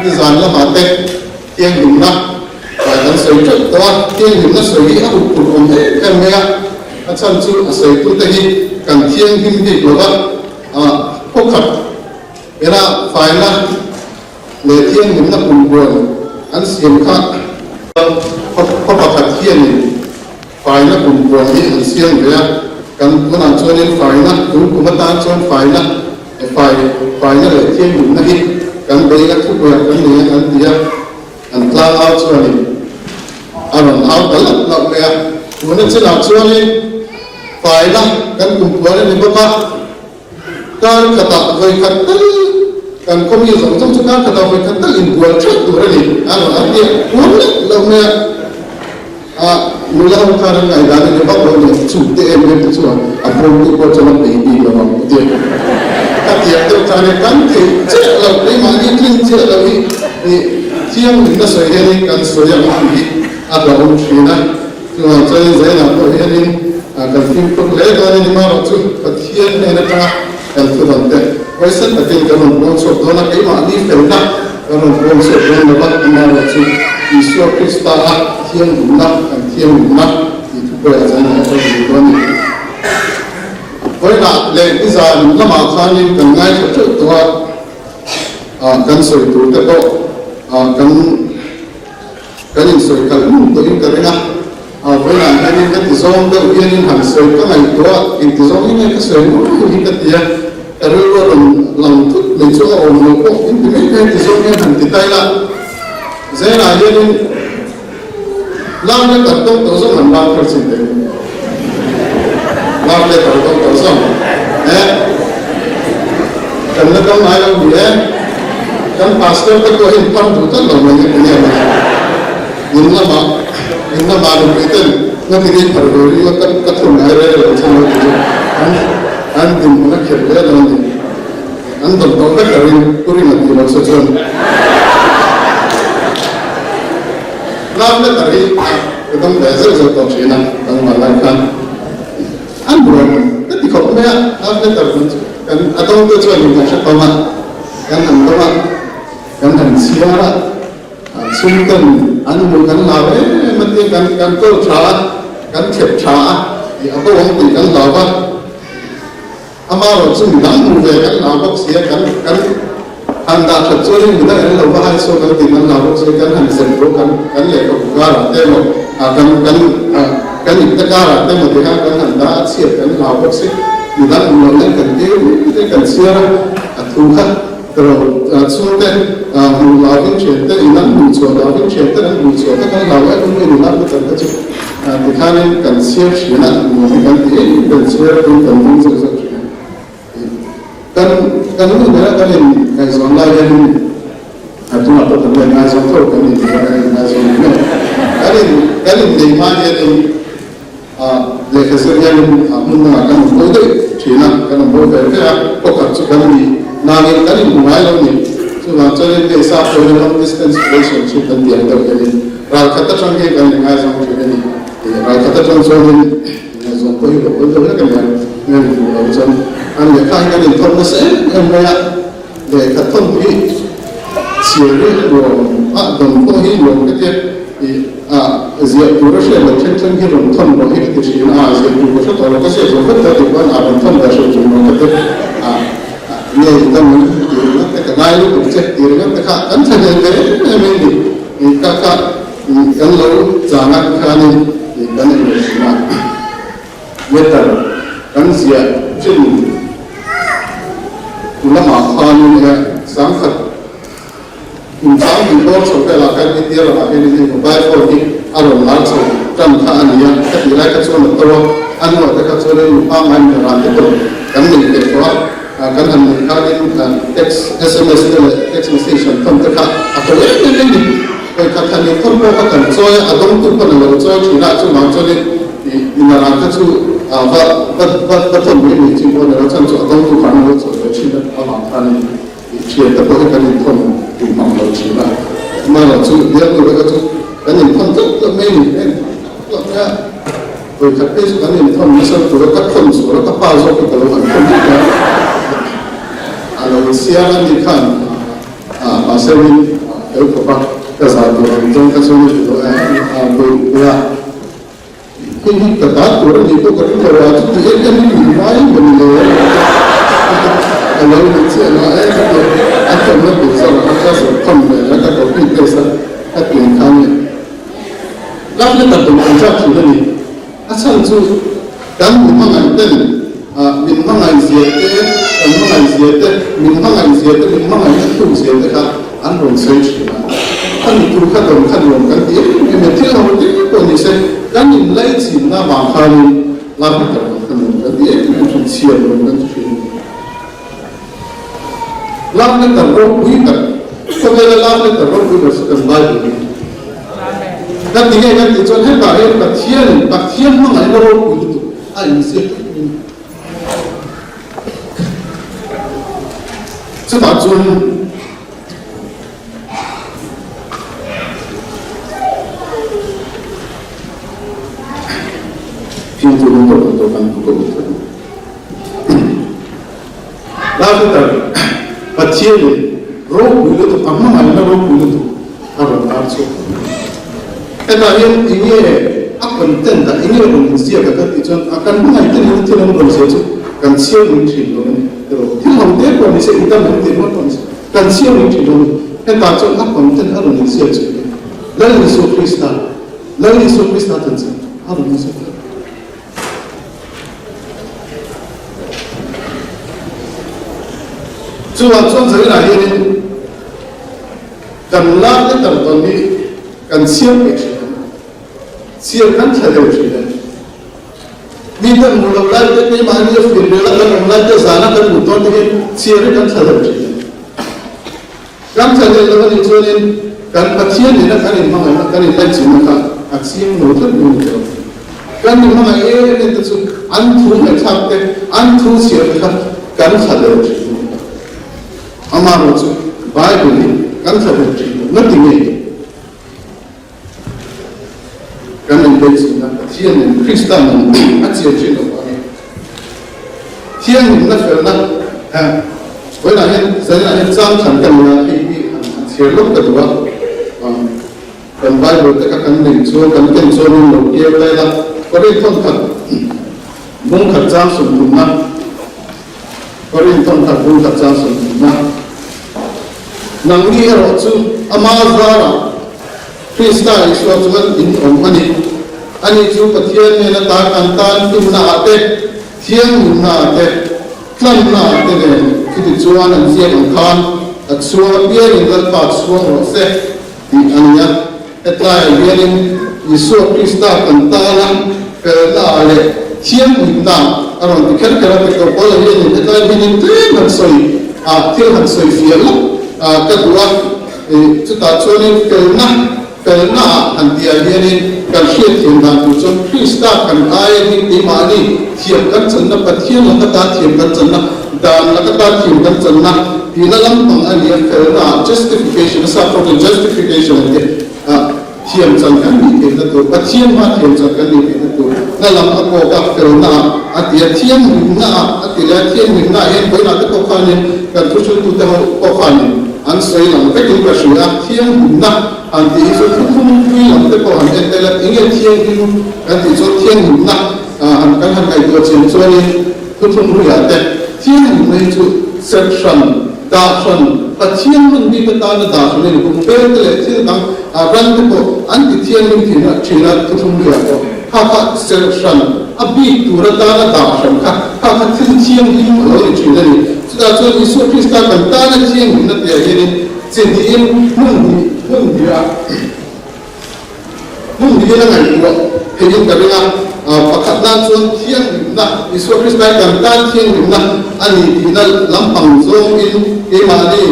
nizan lamah te thianghlimna kan sawi teuh tawh a, thianghlimna sawi hi a hup phurh awm em em mai a, a chhan chu a sawitute hi kan thianghlim bik lo va, khawkhat ena faina leh thianghlimna kumkuan an siam kha khaw pakhat hianin faina kumkuan hi an siam ve a, kan tunah chuanin faina tun kum atan chuan faina fai faina leh thianghlimna hi kan beih a thupuiah kan nei a an ti a, an tlang au chuanin a rawn au ta lauh lauh mai a, tuna chinah chuanin faina kan kumkuan a ni bawk a. Kar khatah vawi khat tal kan khaw mi zawng zawng chu kar khatah vawi khat tal inbual theuh tur a ni a rawn a ti a, puan lek lo mai a, a nula ho khan an ngaihdan a ni vak lo nia, chu te em em te chuan a phone tu pawh chuan a peih bik lo ang a ti a, ka tiang deuh khan e kan theih chiah lo keimahni tling chiah lo hi ih thianghlimna sawi hianin kan sawi ang tih hi a hlauhawm thin a. Chuvang chuanin Zainah pawh hianin kan fimkhur hle dawn a ni marawh chu Pathian hnen atanga kan thudawn te hawisan takin kan rawn puang chhuak dawn a, keimahni felna kan rawn puang chhuak dawn lo va, amarawh chu Isua Krista a thianghlimna kan thianghlimna tih thupuiah Zainah hi a rawn lut dawn a ni. Vawiinah leh nizan lamah khanin kan ngaithla teuh tawh a, kan sawi tur te pawh kan Kan insawi kal hmun tawhin ka ring a, a vawiinah hianin ka ti zawng deuh hianin han sawi ka ngaihtuah a, engti zawng hi nge ka sawi mai hi ka ti a, ka rilru a rawn lang thut mai chu a awm lo pawh in ti mai mai ti zawng hian han ti ta ila, Zainah hianin lak leh tar tawk tawh zawng han lak kher chin teh lak leh tar tawk tawh zawng eh kan la dam ngai lo ni e. Kan pastor te pawh hian phar duh tlat lo mai nge nge mai in lamah in lamah nupui ten ngati nge phar ve ringawt ka ka thun ngai reng lo chuan lo ti chu an an dinhmun a kher hle lo a ni an dawt tawh vek a ring pu ringa tih loh se chuan love letter hi ka dawng ve zeuh zeuh tawh thin a dangmah lai khan an buai ka ti khawp mai a love letter chu kan a dawng te chuan in kan hre tawng a. Kan han dawm a, kan han chhiar a, chhungten an hmuh kan hlau em em a tia kan kan kawl tha a, kan thlep tha a tih a bo ang tih kan hlau a, amaherawh chu midang hmuh ve kan hlau bawk si a, kan kan han dah that chuanin midang an lo va hai chhuak ang tih kan hlau bawk si a, kan han zep ru kan kan lehkhabu karah te emaw kan kan kan ipte karah te emaw tikhan kan han dah a chhiat kan hlau bawk si, midang hmuh loh hian kan keu te kan chhiar a. A thu kha ro chhungte hmuh lovin thiante in an hmuh chhuah lovin thiante an hmuh chhuah kha kan hlau em em in lam kan kha chu tikhanin kan chhiar thin a nuam hi kan ti em em kan chhiar in kan ding zeuh zeuh thin a kan kan nu nena kan in ngaihzawn lai hianin a tunah pawh kan la inngaihzawn tho kan in kan inngaihzawn reng e kan in kan inneih hma hianin A lehkha zir hianin a hmun dangah kan awm bo daih thin a, kan awm bo ve ve a, kawkhat chu kan ni nangin kan inhmu ngai lo ni. Chuvang chuanin hei sap pawh hian long distance relationship an tih ang deuh hianin ralkhat atang hian kan inngaizawng thin a ni. Ralkhat atang chuanin inngaihzawn pawh hi lo awl deuh hlek a nia, hmel inhmuh loh chuan an lehkha hi kan inthawn nasa em em mai a, lehkha thawn hi chhiar hi a nuam a, dawn pawh hi nuam ka tia. A ziah tur a hriat loh then then hi rawn thawn rawh hi ka ti thin a, ziah tur ka hre tawh lo, ka ziah zawh vek ta tih pawn a rawn thawn ve hrilh thin rawh ka ti a, nge i dam ang tih ringawt te ka ngai lutuk che tih ringawt te kha kan tha hlel ve em em in ni, i ka kha kan lo chang a tikhanin kan en leh thin a, letter kan ziah thin lamah khanin e sangkhat. Inchang tih bawr chho velah khan India ramah hian hei mobile phone hi a rawn lar chho tan kha a ni a, ka tih lai kha chuan a to a, a hnuah te kha chuanin mi pangngai mi ran te pawh kan nei ve tawh a, kan han neih khanin text sms te leh text message han thawn te kha a to em em a ni. Vawikhat han inthawn pawh kha kan chawi a, a dawngtu pawn a lo chawi thin a, chuvang chuanin ih ina ran kha chu va va va thawn mai mai chi pawh a ni lo, chhan chu a dawngtu khan a lo chawi ve thin avang khanin. Thian te pawh hi kan inthawn duh mang lo thin a, amaherawh chu bialnu te kha chu kan inthawn tlawk tlawk mai a ni, kan inthawn tlawk tlawk mai a, vawikhat phei chu kan inthawn nasa tur a, ka thawn sual a, ka pa zawk hi ka lo han thawn vek a, a lo chhiar a ni khan mahse min. fel khawp a, ka zah tur ang zawng kha chuan a ti tawh a, bawihpui a. Hei hi ka ta tur a nih pawh ka ring lo a, chuti em em hi min ngai em em le? A lo ni chiah lo a, ka ti a tawmna tur zawk a, ka zawh khawm ve a, ka copy paste a, ka ti ang khan e. Love letter tur kan chak thin a ni. A chhan chu kan mi hmangaih ten min hmangaih zia te, kan hmangaih zia te, min hmangaih zia te, min hmangaihna thluk zia te kha an rawn sawi thin a. Khami tur kha dawn kha nuam kan ti em em e, thil ho te pawh ni se kan inlaichinna vang khanin love letter dawn kha nuam kan ti em em thin, chhiar nuam kan ti thin a ni. Love letter ropui tak, khawvela love letter ropui ber chu kan Bible hi. Kan ti nge kan tih chuan hetah hian Pathianin Pathian hmangaihna ropui lutuk a inziak tlat mai a ni. Chutah chuan Fiamthu lung tawh kan tawh kan book a awm tlat a ni. Lalpitar, Pathianin ropui lutuk, a hmangaihna ropui lutuk a rawn tar chhuak ta mai. Hetah hian enge a content a, enge rawn inziak a kan tih chuan a kan hmangaihte nena thil an rawn ziah chu kan chhiar ring thin lo a ni. Erawh thil ho te pawh ni se, i dam em tih ringawt pawh ni se, kan chhiar ring thin lo a ni. Hetah chuan a content a rawn inziak chu enge? Lal Isua Krista, Lal Isua Krista chanchin a rawn inziak tlat. Chuvang chuan zainah hianin kan lak letter tawn hi kan chhiar peih thin em? Chhiar kan tha deuh thin em? Mi te hmuh loh lai te, keimahni a finrel a kan awm lai te, zana kan hmuh dawn te hian chhiar hi kan tha deuh thin em? Kan thlahlel lo a nih chuanin kan Pathian nena kan inhmangaihna, kan inlaichinna kha a chiang lo tlat mai a ni tawh. Kan inhmangaih em em te chu an thu ngaihthlak te, an thu chhiar te kha kan thlahlel thin a ni. Amaherawhchu Bible hi kan thlahlel thin lo. Ngati nge? Kan inlaichinna Pathian nen Krista nun a chian thin lo vangin Thianghlimna felna vawiinah hian zaninah hian chang thlan ka nei a, hei hi han chhiar lawk ka duh a, kan Bible te kha kan nei chuan kan ken chuanin lo keu vel a, Korin thawnkhat bung khat chang sawmthumna Korin thawnkhat bung khat chang sawmthumna. Nangni erawh chu ama zarah Krista Isua chuan in awm a ni. Ani chu Pathian nen ata kan tan finna ah te, thianghlimna ah te, tlanna ah te nen chuti chuan an ziak ang khan a chhuang apiangin Lalpa chhuang rawh se tih a ni a. Hetlaiah hianin Isua Krista kan tana felna ah leh thianghlimna a rawn ti kher kher a, Peter Paula hianin hetlai hianin tlem han sawi ah thil han sawi fiah lawk ka duh a, chutah chuanin felna felna ah han tihah hianin kan hriatthiam dan tur chuan Krista kan aia hi keimahni thiam kan channa Pathian laka ta thiam kan channa dan laka ta thiam kan channa Tihna lampang a ni a, felna ah justification, a sap tawkin justification an ti a, thiam chan kan nih theihna tur, Pathian hma thiam chan kan nih theihna tur na lam a kawk a, felna ah a ti a, thianghlimna ah a ti leh a, thianghlimna ah hian vawiinah te pawh khanin kan thuhriltute ho pawh khanin an sawi lang vekin ka hria a, thianghlimna han tih hi chu thuthlung pui lam te pawh han en tel a, enge thianghlim kan tih chuan thianghlimna han kan han ngaihtuah chian chuanin Thuthlung hruiah te thianghlimna hi chu serh hran, dah hran, Pathian hman bik atana dah hran a ni. Kum vel te leh thil dang ran te pawh an ti thianghlim thin a, thin a thuthlung hruiah pawh kha kha serh hran a bik tur atana dah hran kha kha kha thil thianghlim a lo ni thin a ni. Chutah chuan Isua Krista kan tana thianghlimna tihah hianin chi hnihin hmun hnih hmun hnih a. Hmun hnihin a ngaihtuah theihin ka ring a, pakhatna chuan thianghlimna, Isua Krista hi kan tan thianghlimna a ni tihna lampang zawngin keimahni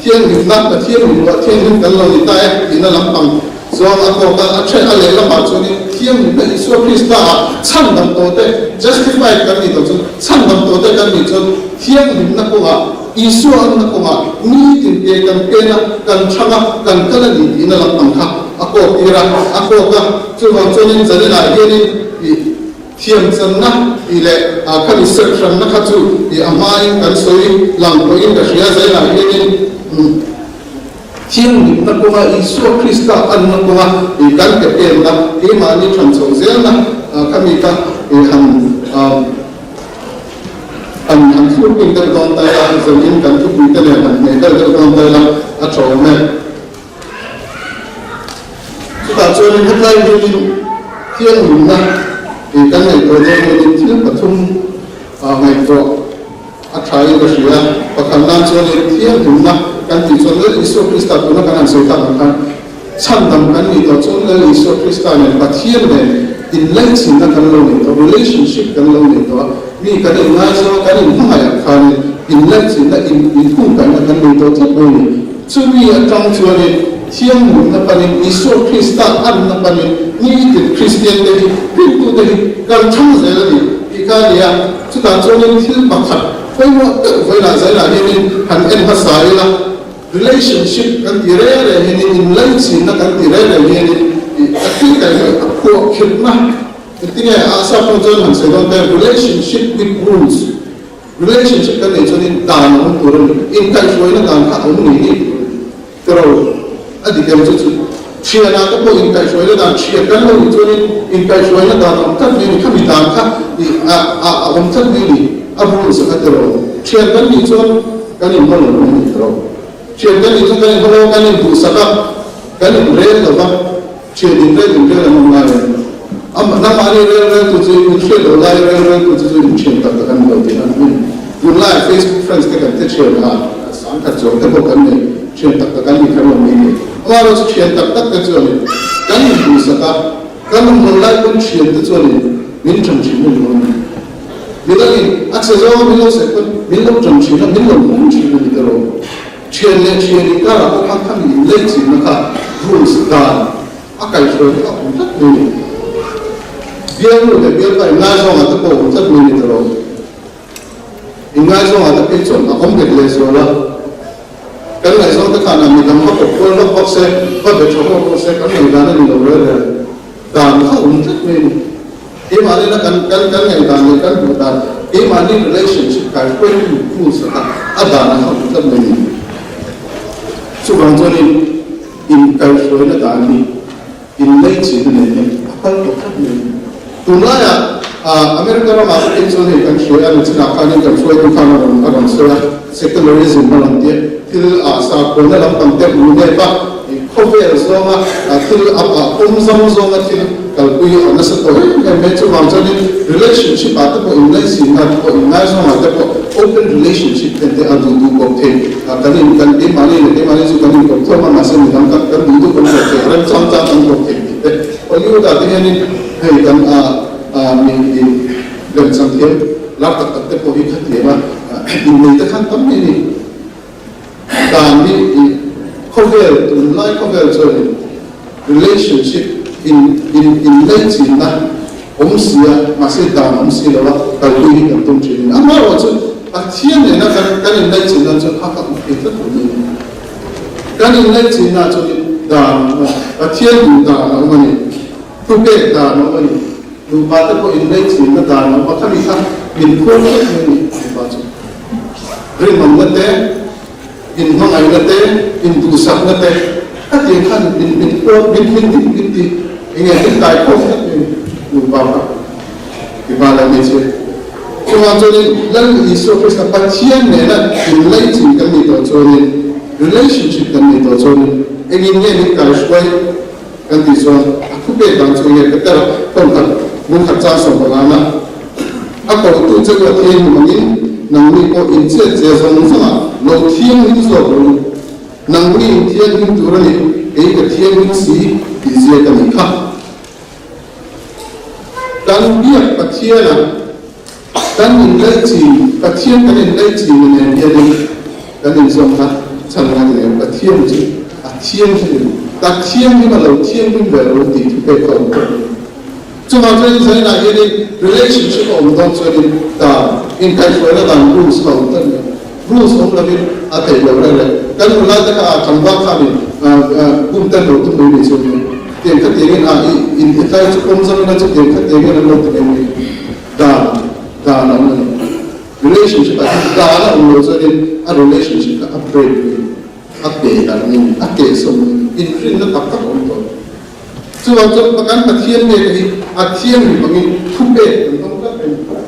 thianghlimna, Pathian mihmuhah thianghlim kan lo ni ta e tihna lampang zawng a tawk a, a then a lehlamah chuanin thianghlimna Isua Krista-ah chhandam tawhte, justified kan nih tawh chuan, chhandam tawhte kan nih chuan thianghlimna kawngah, Isua anna kawngah nitin ke kan pen a, kan chhang a, kan kal a ni tiin a lam ang kha a kawk tir a, a kawk a. Chuvang chuanin zaninah hianin ih thiamchanna tih leh khami serh hranna kha chu ih a hmain kan sawi lang pawhin ka hria. Zaninah hianin umm. Thianghlimna kawnga Isua Krista anna kawnga i kan ke penna, keimahni than chhoh zelna khami kha i han han han thlur ping deuh dawn ta ila, zanin kan thupui te nen han hmeh deuh deuh dawn ta ila a tha awm e. Chutah chuanin hetlai hianin thianghlimna i kan ngaihtuah dawn hianin thil pathum ngaihtuah A tha in ka hria. Pakhat nan chuan in thianghlimna kan tih chuan Lal Isua Krista tuna kan han sawi tak ang khan chhandam kan nih tawh chuan Lal Isua Krista nen Pathian nen inlaichinna kan lo nei tawh, relationship kan lo nei tawh a, mi kan inngaizawng a, kan inhmangaih ang khanin inlaichinna, inhungkaihna kan nei tawh tlat mai a ni. Chumi atang chuanin thianghlimna panin Isua Krista anna panin nitin Kristian te hi, ringtute hi kan thang zel a ni tih kha a ni a. Chutah chuanin thil pakhat pawimawh deuh vawilah zailah hianin han en hmasa ila, relationship kan ti reng reng hianin, inlaichinna kan ti reng reng hianin a thil kaihhnawih a phuahkhirhna engtinge a sap pawh chuan han sawi dawn te relationship with rules, relationship kan neih chuanin dan a awm tur a ni, inkaihhruaina dan kha a awm ngei ngei tur a ni. Tiro, a dik em chu chu thianah te pawh inkaihhruaina dan thian kan lo nih chuanin inkaihhruaina dan a awm tlat mai a ni, khami dan kha ih a a a awm tlat mai a ni, a rules a kha tiro. Thian kan nih chuan kan inhma lo mai a ni tiro. Thian kan nih chuan kan inhma lo a, kan induhsak a, kan inrel lo va, thian inrel inrel an awm ngai em? Amah nangmahni rel rel tu chu in hriat loh lai rel rel tu chu chu in thian tak tak an ni lo tih an hmin. Tunlaiah Facebook friends te kan te thian a, sangkhat zawng te pawh kan nei, thian tak tak an ni kher lo mai ni. Amaherawhchu thian tak tak te chuanin kan inhmuhsak a, kan awm loh lai pawn thian te chuanin min tan thin a ni lo a ni. Midangin a chhe zawnga min lo sawi pawn min lo tan thin a, min lo hmang thin a ni ta lo. Thian leh thian inkarah pawh khan khami inleihchilhna kha rules dan A kaihhruai kha a awm tlat mai ni. Bialnu leh bialpa inngaizawngah te pawh a awm tlat mai ni ta lo. Inngaizawngah te phei chuan a awm nghet leh zual a. Kan ngaihzawng te khan a midang va kawp kual vak vak se, va be tha vak vak se, kan ngaihdan a ni lo rel rel. Dan kha a awm tlat mai ni. Keimahni kan kan kan ngaihdan leh kan duh dan, keimahni relationship kaihhruaitu rules a kha a dan a kha a awm tlat mai ni. Chuvang chuanin. Inkaihhruaina dan hi inlaichinna nen hian a kal tawh tlat mai a ni. Tunlaiah America ramah te phei chuan hei kan hria a, nichinah khanin kan hruaitu khan a rawn a rawn sawi a, secularism a rawn ti a, thil sakhuana lampang te hmu nep a, khawvel zawnga thil a pawmzam zawnga thil kalpui a nasa tawh em em mai. Chuvang chuanin relationship ah te pawh inlaichinna te pawh inngaizawngah te pawh open relationship te te a duh duh kawp thei. Kan in kan keimahni leh keimahni chu kan inkawp thawm a, mahse midang kan kan duh duh kan kawp thei, remchang chang kan kawp thei tih te. Hollywood ah te hianin hei kan mi lemchang thiam lar tak tak te pawh hi khatiang a innei te khan tam mai a ni. Dan hi khawvel tunlai khawvel chuanin relationship in in inlaichinna awm si a, mahse dan awm si lo a, kalpui hi kan tum thin. Amaherawhchu Pathian nena kan kan inlaichinna chu kha ka hmu thei tlat lo mai a ni. Kan inlaichinna chuanin dan a awm a, Pathian duh dan a awm a ni, thupek dan a awm a ni, nupa te pawh inlaichinna dan a awm a, khami kha min phuar tlat mai a ni nupa chu. Rinawmna te, inhmangaihna te, induhsakna te, khatiang khan min min phuar, min min min min ti enge min tai khawm tlat mai a ni nupa kha. Mipa leh hmeichhia. Chuvang chuanin Lal Isua Krista Pathian nena inlaichin kan nih tawh chuanin, relationship kan nih tawh chuanin engin nge min kaihruai kan tih chuan a thupek dan chu enge Petera tawngkhat bungkhat chang 15 a a kohtu che u a thianghlim angin nangni pawh inchiat che zawng zawngah lo thianghlim zawk rawh u. Nangni inthianghlim tur a ni, kei ka thianghlim si tih zia ka nih kha. Kan biak Pathiana kan inlaichin, Pathian kan inlaichin na nen hianin kan inzawm kha chhan ngai hle. Pathian chu a thianghlim, ka thianghlim a lo thianghlim ve lo tih thu pek kha a awm tawh mai. Chuvang chuanin zainah hianin relationship a awm dawn chuanin dan, inkaihhruaina dan rules kha a awm tlat mai. Rules awm lovin a theih loh reng reng. Kan nula te kha a tlangval khanin bum ten lo tum mai mai chu nia. Tiang kha tiangin a i in hetlai chu pawm zawng ila chu tiang kha tiangin an lo ti mai mai. Dan, dan a awm a ni. Relationship ah hian dan a awm loh chuanin a relationship kha a break mai a, a pe darh. angin, a kehsawm angin inrinna tak tak a awm tawh lo. Chuvang chuan kan Pathian nge hi a thianghlim angin thupek kan dawng tlat reng a.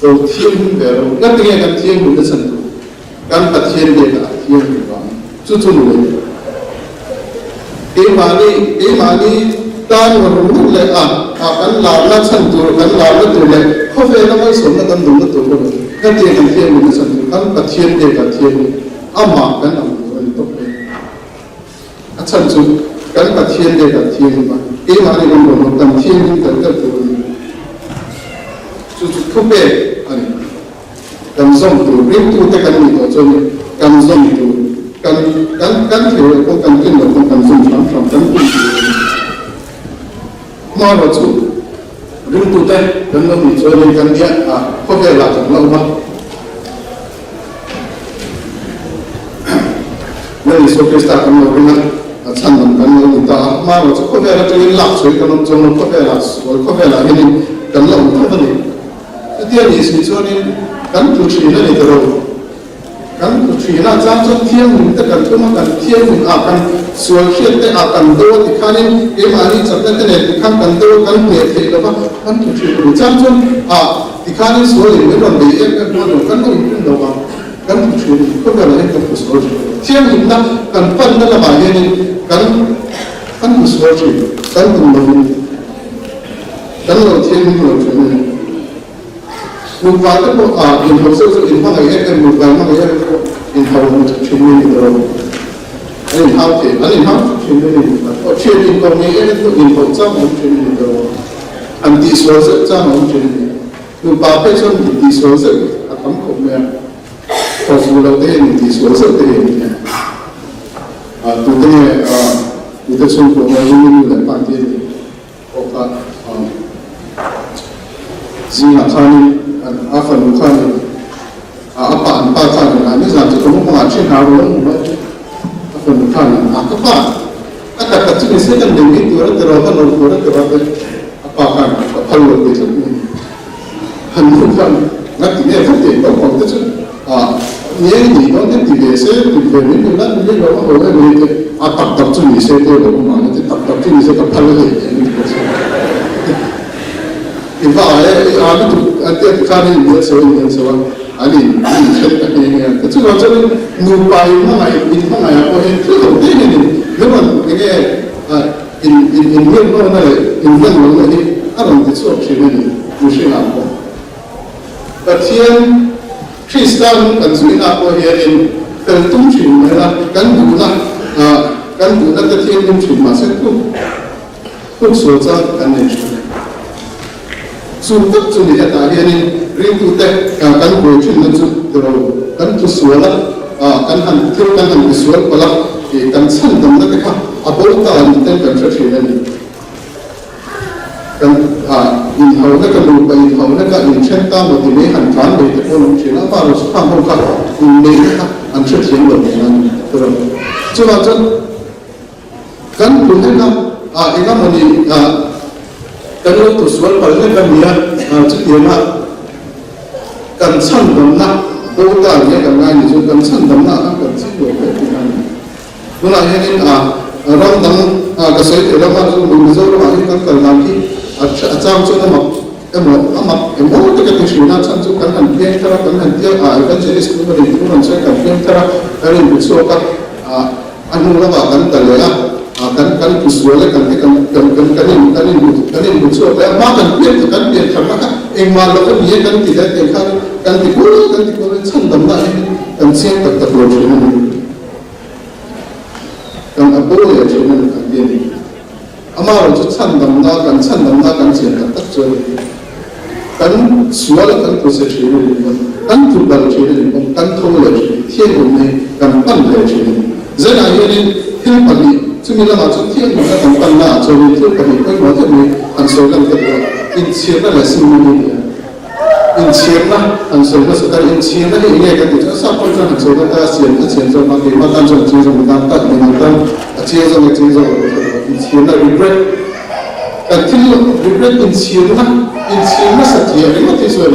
Lo thianghlim ve lo. Nga tinge kan thianghlim na chhan tur? Kan Pathian biakah a thianghlim vang. Chu chu nuai ni. Keimahni, keimahni tan ngawr ngawr leh a, a kan larna chhan tur, kan larna tur leh khawvela malsawmna kan dumna tur pawh ni. Nga tinge kan thianghlim na chhan tur? Kan Pathian biakah a thianghlim. Amah kan ang tur a ni tawp mai. A chhan chu kan Pathian te kan thianghlim a, keimahni kan rawn awm kan thianghlim tel tel tur a ni. Chu chu thupek a ni. Kan zawm tur, ringtute kan nih tawh chuan kan zawm tur, kan kan kan thei loh pawh kan tlin loh pawh kan zawm hram hram kan tum tur a ni. Hmanraw chu ringtute kan lo nih chuanin kan nia a khawvelah kan la awm a. Lal Isua Krista kan lo ring a, a chhandam kan lo ni ta a. Hmanraw chu khawvel atangin lak chhuahin kan awm chuang lo, khawvelah sual khawvelah hianin kan la awm tho a ni. Chutia nih si chuanin kan tlu thin a ni ta lo. Kan tlu thin a, chang chuan thianghlim te kan tum a, kan thianghlim ah kan sual hriat te ah kan do a tikhanin keimahni chakna te nen tikhan kan do a, kan hneh theih lo va, kan tlu thin a ni. Chang chuan ah tikhanin sual in min rawn bei em em dawn lo, kan lo inrin lo vang, kan tlu thin a ni. Khawvelah hian kan tlu sual thin a ni. Thianghlimna kan panna lamah hianin kan kan tlu sual thin, kan tum lovin kan lo thianghlim lo thin a ni. Nupa te pawh ah inhau zeuh zeuh inhmangaih em em nupa inhmangaih em em pawh inhau hmu thut thin mai ni tawh lo. An inhau thei, an inhau thut thin mai ni nupa te pawh thian inkawm ngei em em pawh inhauh chang a awm thin a ni tawh lo. An tihsual zeuh chang a awm thin a ni. Nupa phei chuan intihsual zeuh a tam khawp mai a, thawhfuh loh te hian intihsual zeuh te hi a ni a. Tute nge tute chhungkua nge ringi nu leh pa te a ni. Pawh kha zingah khanin a fanu khanin a pa an pa khanin a nizan chu ka mumangah thin hna rual hmu mai a fanu khanin a ka pa a tak tak chu ni se kan nei mai tur a ti rawh ka no tur a ti rawh te a pa khan ka phal lo ti tlat mai han nu khan nga ti nge vek tih naupang te chu a nge ni dawn te ti ve se ti ve mai mai la ni lo a ho em mai te a tak tak chu ni se te lo awm ang te tak tak chu ni se ka phal a hei em ti bawk se i va a e i a lutuk an tia ti khan in inhnial chho a inhnial chho a an in an in then ta nghe nghe a ta chuvang chuan in nupa in hmangaih in hmangaih ah pawh hian thil ho te hian in min rawn enge In inrinhlawhna leh inhmanlohna hi a rawn ti chhuak thin a ni, mihringah pawh. Pathian Krista nung kan zuihna pawh hianin fel tum thin mai la, kan duhna kan duhna te thianghlim thin mahse tluk tluk sual chang kan nei thin a ni. Chu tak chu ni hetah hianin ringtute kan buai thinna chu tiro kan tlu sual a, kan han thil kan han ti sual palh a, kan chhandamna te kha a bo ta ni ten kan hre thin a ni. Kan inhauna ka nupa inhauna ka inthen ta maw ti mai han tlan mai te pawh an awm thin a, amah erawh chu khang ho kha inneihna kha an hrethiam lo thin a ni tiro. Chuvang chuan Kan tlu hlek a, ah eng emaw ni ah kan lo tlu sual palh hlek a nia, chutianga kan chhandamna bo ta nia kan ngai ni chu kan chhandamna ah khan kan ching lo hle tih a ni. Tunah hianin ah ram dang ah ka sawi theih lamah chu Mizoramah hian kan kal dan hi a chang chuan a mak emaw a mak emaw te ka ti thin a, chhan chu kan han piang thar a, kan han tia ah evangelist tu emaw ni thu rawn sawi kan piang thar a, kan inbuchhuak a ah. A hnu lamah kan ta leh a, kan kan tlu sual e, kan te kan kan kan kan in kan in kan in hmu chhuak leh a, hma kan pian chu kan pian tharna kha engmah lo a ni e kan ti leh tiang khan kan ti kual kan ti kual in chhandamna ah hian kan chiang tak tak lo thin a ni. Kan a bo leh thin a ni kan ti a ni. Amaherawh chu chhandamna kan chhandamna kan chian tak tak chuan kan sual a kan tlu chhe thin a ni pawn, kan tlu bal thin a ni pawn, kan tho leh thin, thianghlimna hi kan pan leh thin a ni. Zanah hianin thil pahnih, chumi lamah chuan thianghlimna kan panna ah chuanin thil pahnih pawimawh deuh mai han sawi lan ka duh a, inchhirna leh simna hi a ni a. Inchhirna han sawi hmasa ta, inchhirna hi enge ka tih chuan sap pawh chuan han sawi ta ta a siam a chian zawk a, keimah tan chuan a chiang zawk tan tak min ang tan a chiang zawk nge chiang zawk lo ka hre lo. Inchhirna regret kan thil regret inchhirna inchhirna satliah ringawt hi chuan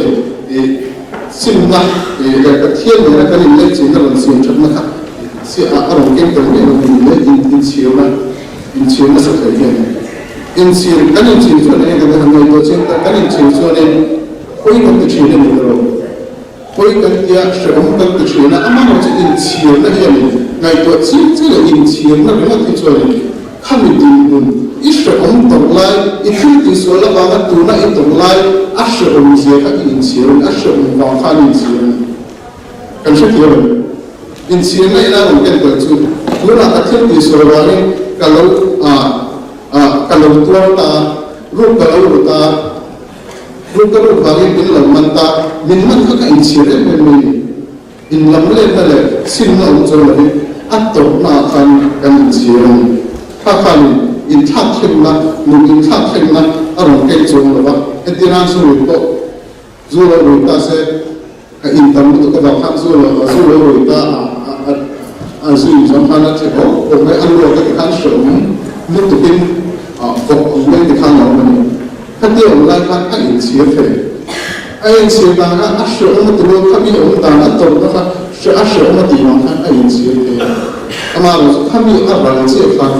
in simna leh Pathian nena kan inlei chinna rawn siam thatna kha. a rawn keng tel miah lo a ni le, inchhirna, inchhir nasa thei hi a ni. Inchhir, kan inchhir chuan enge kan han ngaihtuah chiang ta, kan inchhir chuanin pawi kan ti thin a ni ta lo. Pawi kan tia hrehawm kan ti thin a, amaherawhchu inchhirna hianin ngaihtuah chiang chiang leh inchhirna ringawt hi chuanin khami dinhmun i hrehawm tawrh lai, i thil tihsual avanga tuna i tawrh lai a hrehawm zia kha i inchhir a ni, a hrehawm vang khan i inchhir a ni. Kan hrethiam em? Inchhirna ina rawn ken tel chu tunah ka thil tihsual vangin ka lo ka lo tuar ta, ruk ka lo ru ta, Ruk ka ruk vangin min lo man ta, min man kha ka inchhir em em mai ni. Inlam letna leh simna awm chuan lovin a tawpna ah khan kan inchhir a ni. Kha khanin inthlak thlenna, nun inthlak thlenna a rawn keng chuang lo va, hetiang zu rui pawh zu lo rui ta se, A in tam lutuk avang khan zu lo zu lo rui ta a a zu in zawng khan a che bawk bawk mai, a luak a ti khan hrehawm lutukin vawk ang mai ti khan a awm a ni. Khatia awm lai khan a inchhir thei. A inchhir dan kha a hrehawm a ti lo, khami awm dan a tawrhna kha a hrehawm a tih vang khan a inchhir thei a. Amaherawhchu chu khami a ral chiah khan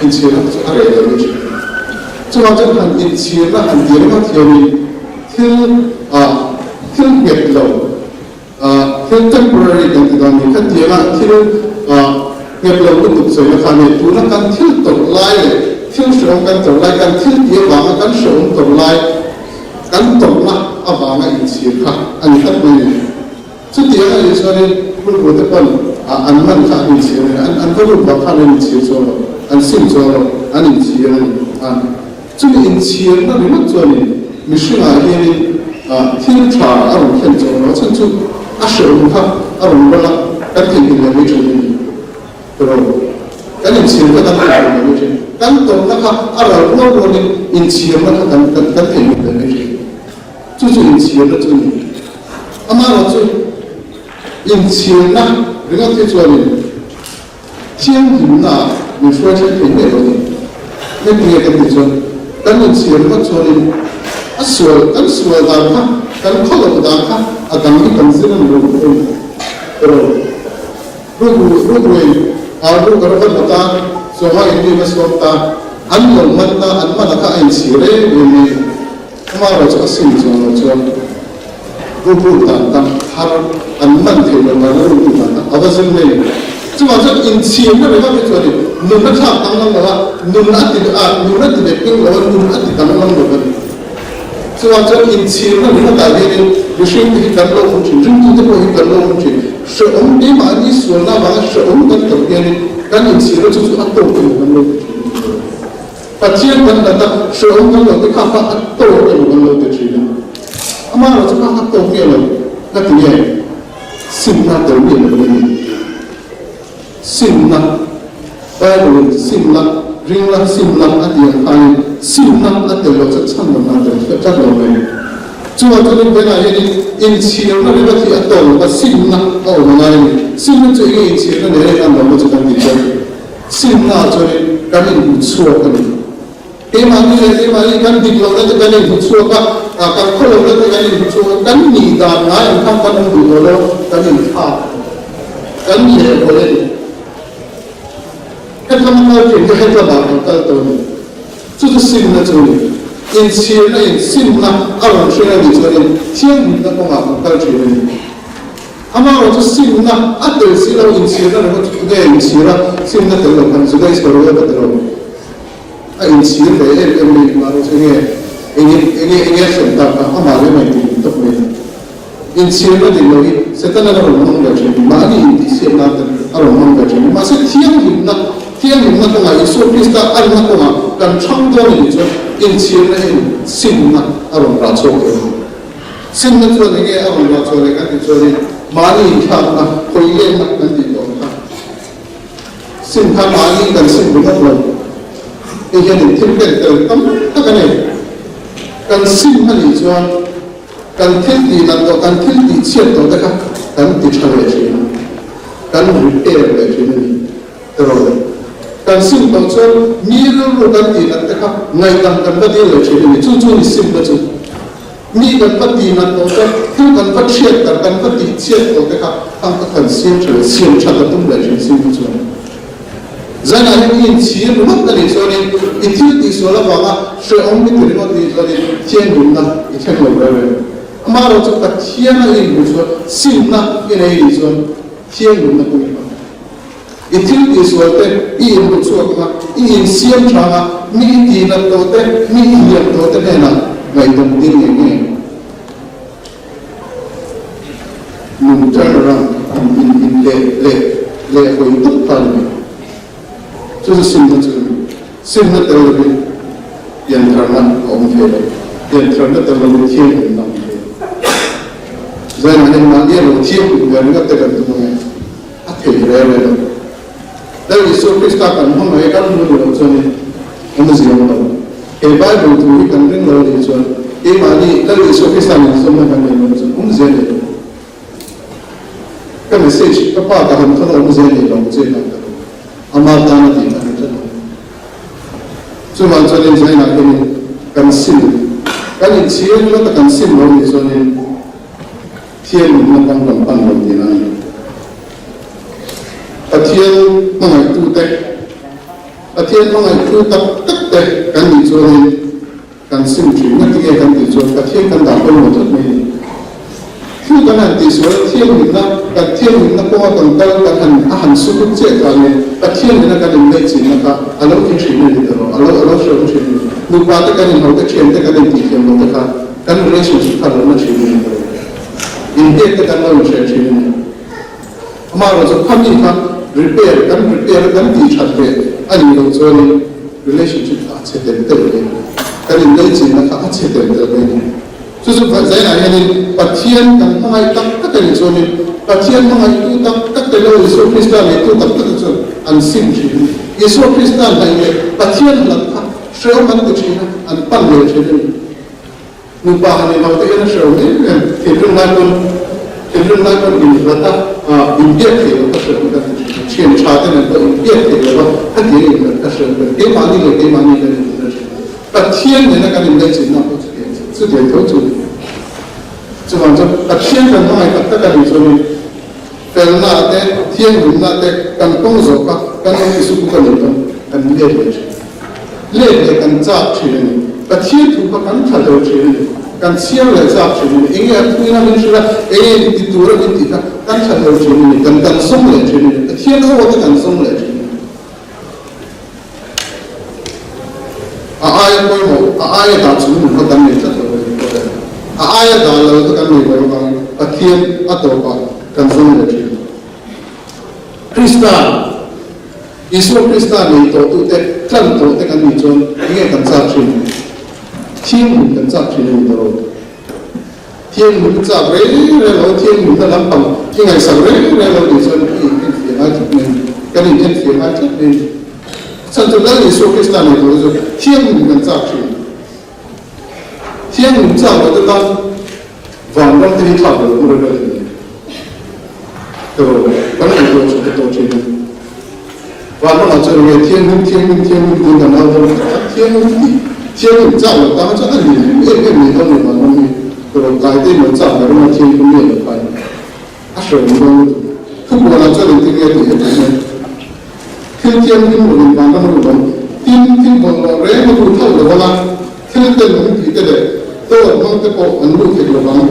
inchhirna kha chu a reh leh mai thin. Chuvang chuan han inchhirna han ti ringawt hianin Thil ah thil nghet lo ah thil temporary kan ti dawn ni kha tianga thil ah nghet lo lutuk sawi na kha nia tuna kan thil tawrh lai leh thil hrehawm kan tawrh lai kan thil tih avanga kan hrehawm tawrh lai kan tawrhna avanga inchhir kha a ni tlat mai ni. Chutiang a nih chuanin rukru te pawn an man kha an inchhir a ni. An an va ruk vang khan an inchhir chuang lo, an sim chuang lo, an inchhir a ni. A chumi inchhirna ringawt chuanin mihringah hianin thil tha a rawn thlen chuang lo. A chhan chu a hrehawm kha a rawn rawlh a, kan theihnghilh leh mai thin a ni. Tiraw? Kan inchhir kha kan theihnghilh leh mai thin. Kan tawrhna kha a ral rual rualin inchhirna kha kan kan kan theihnghilh leh mai thin. Chu chu inchhirna chu a ni. Amaherawhchu inchhirna ringawt hi chuanin thianghlimnaah min hruai thleng thei ngei lo a ni. Engtinge kan tih chuan kan inchhir ringawt chuanin a sual kan sual dan kha kan khawloh dan kha a dang hi kan zir a ni lo tih a ni. Erawh rukru rukruin ruk a rawn ta, sawma inrim a suak ta, an lo man ta, an man a kha a inchhir em em mai a ni. Amaherawh chu a sim chuang lo chuan rukru dan tak thar an man thei lo dan a rukru dan tak a va zir mai ni. Chuvang chuan inchhirna ringawt hi chuanin nun a thlak danglam lo a, nun a ti a, nun a ti bet peng lo a, nun a ti danglam lo a ni. Chuvang chuan inchhirna ringawtah hianin mihring te hi kan lo awm thin, ringtute pawh hi kan lo awm thin. Hrehawm keimahni sualna avanga hrehawm kan tawrh hianin kan inchhirna chu chu a tawk emaw kan lo ti thin a ni. Pathian kan nat a, hrehawm kan lo ti kha kha a tawk emaw kan lo ti thin a. Amaherawhchu kha kha tawk nge lo ka ti nge? Simna tel miah lo a ni. Simna, Bible in simna, ringla simna a tih ang khanin simna a tel loh chuan chhan lohna a tel tlat lo mai. Chuvang chuanin tunah hianin inchhirna ringawt hi a tawk lo va, simna a awm a ngai a ni. Simna chu enge inchhirna nen a inang lo maw chu kan tih chuan Simna chuanin kan inhmu chhuak a ni. Keimahni leh keimahni kan dik lohna te kan inhmu chhuak a, kan khaw lohna te kan inhmu chhuak a, kan nih dan ngai ang khan kan awm duh tawh lo, kan inthlak a ni. Kan lehhawl a ni. Hetlama kal thin hi hetlamah kan kal tawh a ni. Chu chu simna chu a ni. Inchhirna in simna a rawn hring a nih chuanin thianghlimna kawngah kan kal thin a ni. Amaherawh chu simna a tel si lo, inchhirna ringawt chu tunge inchhir a, simna tel lo khan Juda Iskariot a ti lo. A inchhir ve em em mai amaherawh chu enge enge enge enge a thlen tak kha amah leh amah intihhlim tawp mai a ni. Inchhirna dik lo hi Setana a rawn hmang ve thin a ni, mahni intihsiak nan te a rawn hmang ve thin a ni. Mahse thianghlimna thianghlimna kawngah Isua Krista anna kawngah kan thlang dawn a nih chuan inchhirna hian simna a rawn rah chhuak thei a ni. Simna chuan enge a rawn rah chhuah leh kan tih chuanin mahni inthlakna, hawi lenna kan tih tawh ang kha. Sim kha mahni kan sim ringawt lo. Hei hianin thil ken tel tam tak a nei. Kan sim a nih chuan kan thil tih nat tawh, kan thil tih chhiat tawh te kha kan ti tha leh thin a, kan repair leh thin a ni. Erawh kan sim tawh chuan mi rilru kan tih nat te kha ngaihdam kan va dil leh thin a ni. Chu chu ni simna chu. Mi kan va tih nat tawh te, thil kan va chhiat tak, kan va tih chhiat tawh te kha khang kha kan siam tha leh siam that a tum leh thin sim hi chuan zanah hian i inchhir ringawt a nih chuanin i thil tihsual avanga hrehawm i ti ringawt nih chuanin thianghlimna i thleng lo reng reng. Amaherawhchu chu Pathiana i inhmuh chuan simna i nei nih chuan thianghlimna kawng i hmang. I thil tihsual te i inhmu chhuak anga, i insiam tha anga, mi i tihnat tawh te, mi i hliam tawh te hnenah ngaihdam dil ngei ngei ang. Nun turn around, in in in leh leh leh hawi tawp kha a ni mai. Chu chu simna chu a ni. Simna tel lovin piantharna a awm thei lo. Piantharna tel lovin thianghlimna a awm thei lo. Zainah hian mahni a lo thianghlim ve ringawt te kan tum ange. A thei rel rel lo. Lal Isua Krista kan hmangaih kan hmu ni loh chuanin awm ziang lo. He Bible thu hi kan ring lo anih chuan keimahni Lal Isua Krista min zawmna kan nei lo chuan awm zia nei lo. Ka message ka pa ka han thawn a awm zia nei lo che khan ka ring. Ama tan a tih kha ni tlat lo. Chuvang chuanin zainah hianin kan sim kan inchhir ringawt a kan sim lo anih chuanin Thian nunna kawng kan pan lo tihna a ni. Pathian hmangaihtute, Pathian hmangaihtu tak tak te kan nih chuanin kan sim thin. Ngatinge kan tih chuan Pathian kan dah pawimawh tlat mai a ni. Thil kan han tihsual a, thianghlimna, kan thianghlimna kawnga kan kal kan han a han sukut chiah khanin Pathian nena kan inneihchinna kha a lo thi thin a ni ta rawh, a lo a lo hrehawm thin a ni. Nupa te kan inho te, thian te kan intihthiam lo te kha Kan relationship kha lo na thin a ni lo. Inpek te kan lo inhre thin a ni. Amaherawhchu chu khami kha repair, kan repair a kan tih that leh a nih loh chuanin relationship kha a chhe tel tel mai a ni. Kan inneihchinna kha a chhe tel tel mai a ni. Chu chu zainah hianin Pathian kan hmangaih tak tak a nih chuanin Pathian hmangaihtu tak tak te lo Isua Krista neitu tak tak te chuan an sim thin a ni. Isua Krista hnaih leh Pathian hlat kha hrehawm an ti thin a, an pan leh thin a ni. Nupa han inlo te hian a hrelo em em, thinrim lai pawn thinrim lai pawn inhlat a, inbiak theih loh ka hrelo kan ti thin a, thian tha te nen pawh inbiak theih loh a, hetiang inhlat ka hrelo kan keimahni leh keimahni kan inhlat thin a, Pathian nena kan inlaichinna pawh chutiang chutiang tho chu a ni. Chuvang chuan Pathian kan hmangaih tak tak a nih chuanin felna te, thianghlimna te kan kawng zawh kha kan lo tisuku ka nih pawn kan let leh thin. Let leh kan chak thin a ni. Pathian thu kha kan tha lo thin a ni. Kan chhiar leh chak thin a ni. Enge a thuina min hrilh a, enge in ti tura min tih kha kan tha lo thin a ni. Kan kan zawng leh thin a ni. Pathian aw te kan zawng leh thin a ni. A aia pawimawh, a aia dah chung nun kha kan nei tlat lo a ni pawh e. A aia dah lo kha kan nei lo avangin Pathian a tawpah kan zawng leh thin. Krista, Isua Krista nei tawhtute, tlan tawhte kan nih chuan enge kan chak thin? Thianghlim kan chak thin a ni ta rawh. Thianghlim chak reng reng lo, thianghlimna lampang i ngaihsak reng reng lo nih chuan i inenfiah ngai tlat mai a ni. Kan inenfiah ngai tlat mai a ni. A chhan chu Lal Isua Krista nei tawhte chu thianghlim kan chak thin. Thianghlim chak lote tan vanram te hi thlak lo tur a vel a ni. Erawh kan ngaihtuah thin te tawh thin a. Vanramah chuan enge thianghlim thianghlim thianghlim tiin kan au dawn khat khat thianghlim tih thianghlim chak loh tang chuan a hlim em em mai dawn lo vanram hi. Erawh kaite in lo chak ber emaw thianghlim nge lo kha a hrehawm dawn lutuk. Thupuanah chuan engtin nge tih hetiang hian thil thianghlim lovin vanram a lut ang. Tin, thil bawlhhlawh reng a lut hauh lo vang a, thil ten awm tih te leh dawt hmang te pawh an lut hek lo vang.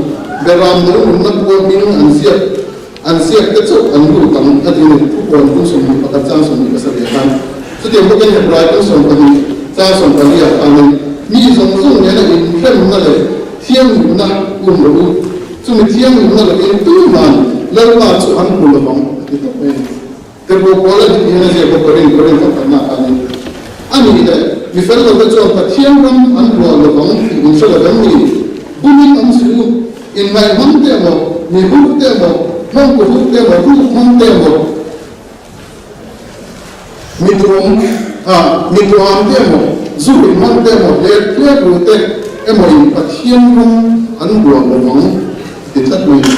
Beram no nunna khua hming an ziak an ziak te chauh an lut ang a ti a ni. Thupuan kung 21 chang 27 khan chutiang bawkin Hebrai kung 12 chang 14 ah khanin mi zawng zawng nena inhremna leh thianghlimna um rawh u. Chumi thianghlimna lovin tuman Lalpa chu an hmu lovang a ti tawp mai a ni. Tirhkoh Paula dik hian a ziak bawk Korin Korin thawkhatna ah khanin, A nih leh, mi fel lote chuan Pathian ram an luah lovang tih in hre lovem ni? Bumin awm suh u, inngaihhmang te emaw, mi huk te emaw, hmawngku huk te emaw, ruk hmang te emaw, mi tuam ah, mi tuam te emaw, zu in hmang te emaw, hlet hlet ru te emaw in Pathian ram an luah lovang ti tlat mai a ni.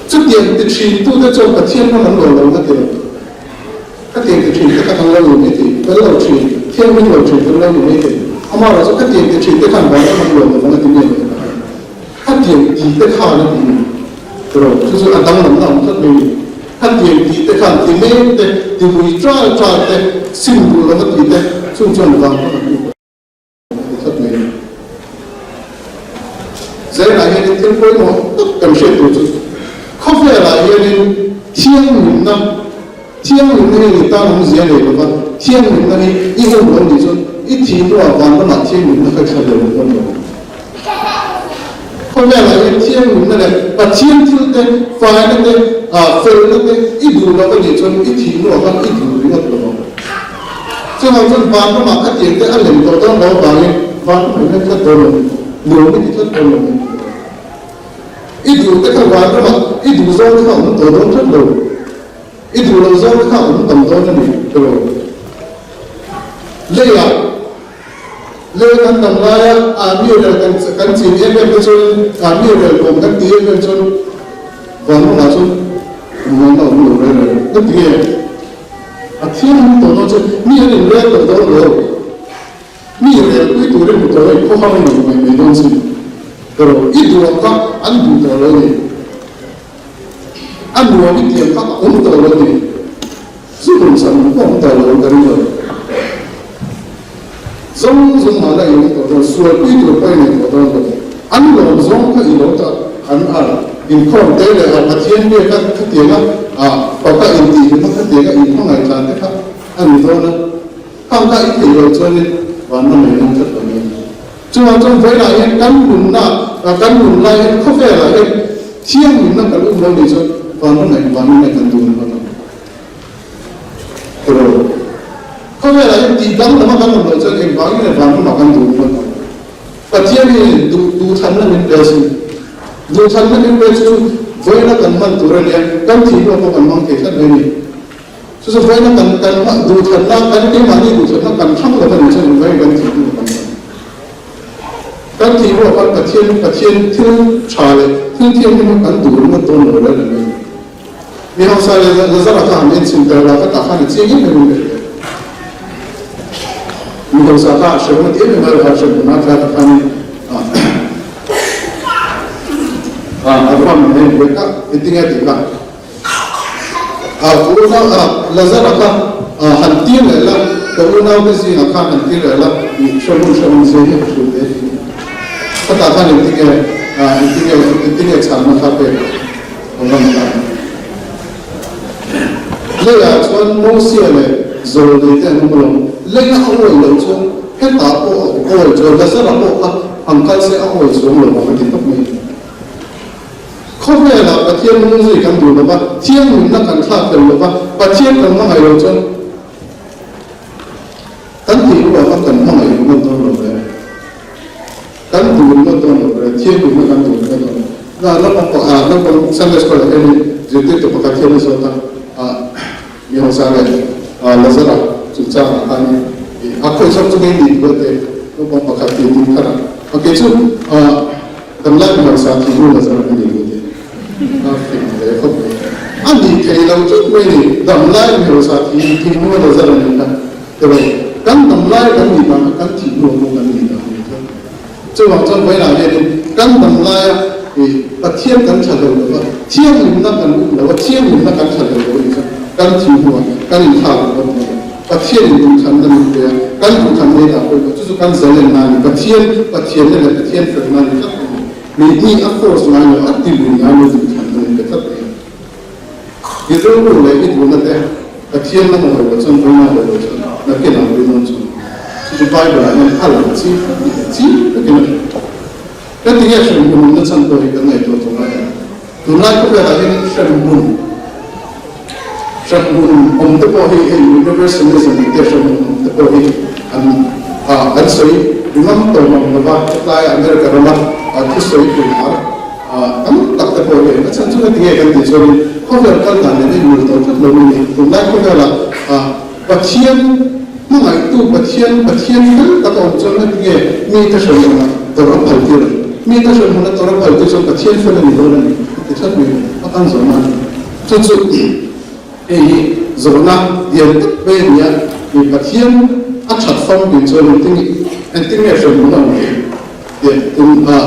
Chutiang ti thin tute chuan Pathian ram an luah lo na ti lo. Khatiang ti thin te kha kan lo ni mai thei, kan lo thin, thianghlim lo thin kan lo ni mai thei. Amaherawhchu khatiang ti thin te khan Vanram an luah lovang a ti miah lo. Khatiang ti te khan a ti ni. Tiraw? Chu chu a danglamna awm tlat mai ni. Khatiang ti te khan ti mek te, ti lui ṭal ṭal te, sim duh lova ti te, chung chuan vang kha kan lut a ti tlat mai ni. Zelah hianin thil pawimawh tak kan hriat tur chu khawvelah hianin thianghlimna, thianghlimna hi ni tan awmzia nei lova, thianghlimna hi i awm lo nih chuan i thih hnuah vanramah thianghlimna kha i thla ve lo dawn lo. Khawvelah hian thianghlimna leh Pathian thil te, faina te, felna te i duh lo a nih chuan i thih hnuah khan i duh ringawt lo ang. Chuvang chuan vanramah khatiang te a lem tawh dawn lo avangin vanram hi tlat dawn lo ni, nuam i ti tlat dawn lo ni. I duh te kha vanramah i duh zawng te kha a awm tawh dawn tlat lo, i duh loh zawng te kha a awm tam dawn a ni tiraw. Leiah Lei kan tam laia ah mi rel kan kan chin em em te chuan ah mi rel kawm kan ti em em chuan vanramah chuan ngaihna awm lo reng reng ka ti nge a thianghlim tawh dawn chu mi an inrel tawh dawn lo mi rel pui turin hmu tawh lo i khawhar in rawn ngaih mai dawn sin erawh i duh ang kha an duh tawh lo ni a nuam i tih ang kha a awm tawh lo ni. Zu hmun chhan pawh awm tawh lo ka ring lo. Zawng zawng mah la i awm tawh dawn, sualpui tur pawh i nei tawh dawn lo. An lawm zawng kha i lo ta an a inkhawm te leh a Pathian biak a khatiang a a faka intihhlum a khatiang a inhmangaih tlan te kha a ni dawn a. Khang kha i theih loh chuanin vanram ei awm tlat lo mai. Chuvang chuan vawilah hian kan nunna, kan nun lai hian khawvelah hian thianghlimna kan um lo nih chuan vanram leh vanram leh kan duh ringawt ang. Tiraw? Khawvelah hian tih danglam a kan awm loh chuan engvangin nge vanramah kan duh ringawt ang? Pathian hian duh duhthlanna min pe asin. Duhthlanna min pe chu vawiina kan hman tur a nia, kan thih hnuah pawh kan hmang thei tlat mai a ni. Chu chu vawiina kan kan duhthlanna, kan keimahni duhthlanna kan thlang lo a nih chuan engvangin kan thih hnuah kan hmang? Kan thih hnuah khan Pathian Pathian thil tha leh thil thianghlim kha kan duh ringawt dawn lo reng a ni. Mi hausa leh Lazara kha han enchhin tel la, ka tah khan a chiang em em in ka hria. Mi hausa kha a hrehawm a ti em em a, a hrehawm a tla ta khanin a ram hei buai kha engtinge a tih kha? A unau a Lazara kha han tir leh la, ka unaute zingah khan han tir leh la, i hrehawm hrehawm zia hi a hrul ve tih. Khatah khan engtinge engtinge engtinge chhanna kha pek a rawn ta. Leiah chuan Mosia leh Zawlnei te an awm alawm. Leia a awi loh chuan hetah pawh a awi chuan Lazara pawh kha han kal se a awi chuang lo ang a ti tawp mai. Khawvelah Pathian hnungzui kan duh lova, thianghlimna kan thlak fel lova, Pathian kan hmangaih loh chuan kan tih ruah kha kan hmangaih ringawt dawn lo ve. Kan duh ringawt dawn lo ve, thianghlimna kan duh ringawt dawn lo. Na naupang pawh ah naupang Sunday school ah hianin zirtirtu pakhat hian a zawt a, ah mi hausa leh ah Lazara chungchangah khanin a khawihchawk chu ngei ni tih a ti naupang pakhat tih ding khat a, okay chu ah Kan lai hmasa khi nu la zar a ni lo te a fing hle khawp mai. A nih thei lo tlat mai ni, dam lai hmasa khi khi nu la zar a ni kha tiraw, kan dam lai kan nih dan kha kan thih hnu pawh kan nih dan a ni tlat. Chuvang chuan vawilah hianin kan dam laia i Pathian kan tha lo lova, thianghlimna kan um lova, thianghlimna kan tha lo lo a nih chuan kan thih hnuah kan inthlak ringawt mai a. Pathian in duhthlanna min pe a, kan duhthlanna hi dah pawimawh chu chu kan zalenna a ni, Pathian Pathianna leh Pathian felna a ni tlat mai. Mi mi a force ngai lo, a ti lui ngai lo duhthlanna min pe tlat mai a. I rilru leh i duhna te Pathian lam a hawi loh chuan vawiin a hawi loh chuan nakin a hawi dawn chu. Chu chu Bible ah hian a lang chi chi takin a hrilh. Ka ti nge hremhmun awmna chhan pawh hi kan ngaihtuah tawh lai a. Tunlai khawvelah hian hremhmun hremhmun awm te pawh hi hei universalism te hremhmun awm te pawh hi an ah an sawi ringawm tawh mang lova hetlai America rama thusawi tunhar tam tak te pawh hi a chhan chu heti nge kan tih chuanin khawvel kal dan nen a inmil tawh tlat lo a ni. Tunlai khawvelah ah Pathian hmangaihtu Pathian, Pathian fel tak a awm chuan heti nge mite hremhmunah tawrh a phal tir ang? Mite hremhmunah tawrh a phal tir chuan Pathian fel a ni dawn a ni a ti tlat mai a kan zawhna a ni. Chu chu hei hi zawhna lian tak mai a ni a, mi Pathian a that famkim chuan engtin engtin nge hremhmun a awm theih? Tih a.